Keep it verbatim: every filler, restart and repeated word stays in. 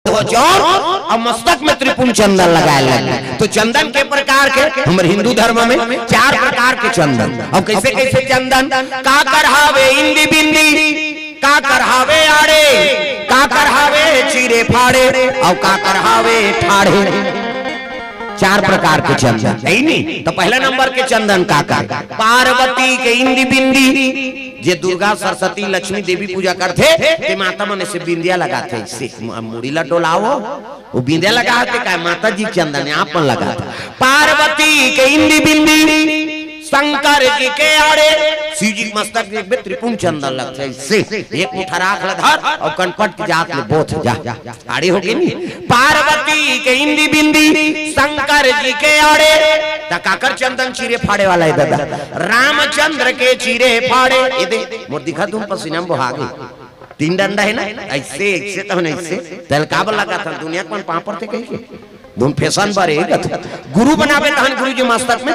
ध्वज और, और मस्तक में त्रिपुंड चंदन लगाए लगे। तो चंदन के प्रकार के, हमर हिंदू धर्म में चार प्रकार के चंदन। अब कैसे कैसे चंदन? काकर हावे इंदी बिंदी, काकर हावे आड़े, काकर हावे चीरे फाड़े, और काकर हावे ठाढ़े। चार प्रकार के चंदन है नी। तो पहला नंबर के चंदन काकर? पार्वती के इंदी बिंदी। जे दुर्गा, सरस्वती, लक्ष्मी देवी पूजा करथे, ते माता मन से बिंदिया लगाथे, से म-, मुड़ी ला डोलावो, वो बिंदिया लगाथे का? माता जी चंदन है, आप मन लगाथे। पार्वती के इंदी बिंदी, शंकर जी के आड़े, शिव जी के मस्तक देखबे, त्रिपुंड चंदन लगथे, से एक मुठा राख ला धर और कनपट के जात ले बोथ जा। आड़े हो गे नी? पार्वती के इंदी बिंदी, शंकर जी के आड़े, त काकर चंदन चीरे फाड़े वाला है दादा? रामचंद्र के चीरे फाड़े। ये दे, मोर दिखा तुम पसीना में बोहा गे। तीन डंडा है ना, ऐसे, ऐसे तो नहीं, ऐसे। तेल काबर लगा था? दुनिया के मन पापड़ थे कहीं के। धुन फैशन बारे गुरु बनावे तहन गुरु जी मस्तक में